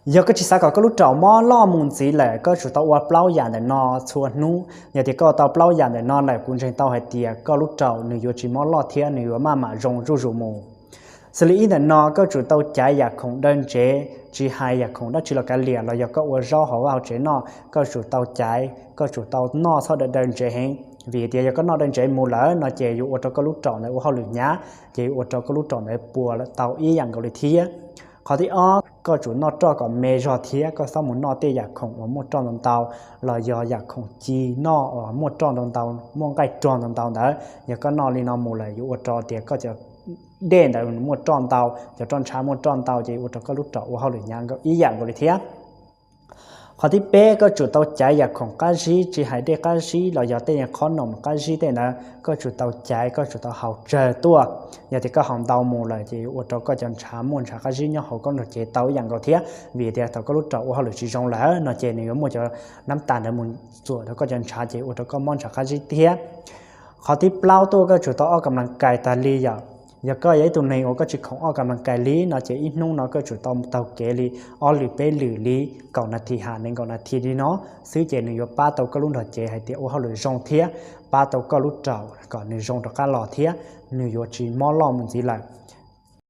Yog koj tsis xav kom koj lub raum mob loj mus ntxiv lawm, koj tsum tau ua plaub yam ntawm no txhua hnub. Yog tias koj tau plaub yam ntawm no lawm, kuv ntseeg tau hais tias koj lub raum nws yuav tsis mob loj thiab nws yuav maj mam zoo zuj zus mus. Xws li ib ntawm no, koj tsum tau caiv yam khoom daw ntsev, tsis hais yam khoom dab tsi los kav liam, los yog koj ua zaub hauv vaj hauv tsev noj, koj tsum tau caiv, koj tsum tau noj txhob daw daw ntsev heev, vim tias yog koj noj daw ntsev mus lawm no ces yuav ua rau koj lub raum ntawd ua hauj lwm hnyav, ces yuav ua rau koj lub raum ntawd puas tau ib yam nkaus li thiab. Qhov thib ob, koj tsum noj roj kom me zog thiab koj txhob mus noj tej yam khoom uas muaj roj ntau ntau, los yog yam khoom ci noj uas muaj roj ntau ntau, muaj nqaij rog ntau ntau ntawd. Yog koj noj li no mus lawm yuav ua rau tias koj cov dej ntawd muaj roj ntau, cov roj ntshav muaj roj ntau, ces yuav ua rau koj lub raum ua hauj lwm hnyav ib yam nkaus li thiab. Qhov thib peb, koj tsum tau caiv yam khoom qab zib, tsis hais dej qab zib los yog tej qhob noom qab zib tej ntawd, koj tsum tau caiv, koj tsum tau haus tsawg tuaj. Yog tias koj haus ntau mus lawm ces yuav ua rau koj cov ntshav muaj ntshav qab zib nyob hauv koj nrog cev tau ib yam nkaus thiab, vim tias thaum koj lub raum ua hauj lwm tsis zoo lawm no ces nws yuav muaj cov nab tas ntawd mus txuam rau koj cov ntshav ces ua rau koj mob ntshav qab zib thiab. Qhov thib plaub tuaj, koj tsum tau ob kam las kais tas li yom. Yog koj yog ib tug neeg uas koj tsis khoom ob kam las kais li no ces ib hnub no koj tsum tau taug kev li ob lwm peb lwm li, kaum nas this ham nees nkaum nas this li no xwb ces nws yuav pab tau koj lub nrog cev hais tias ua hauj lwm zoo thiab pab tau koj lub raum kom nws zoo rov qab los thiab nws yuav tsis mob loj mus ntxiv lawm.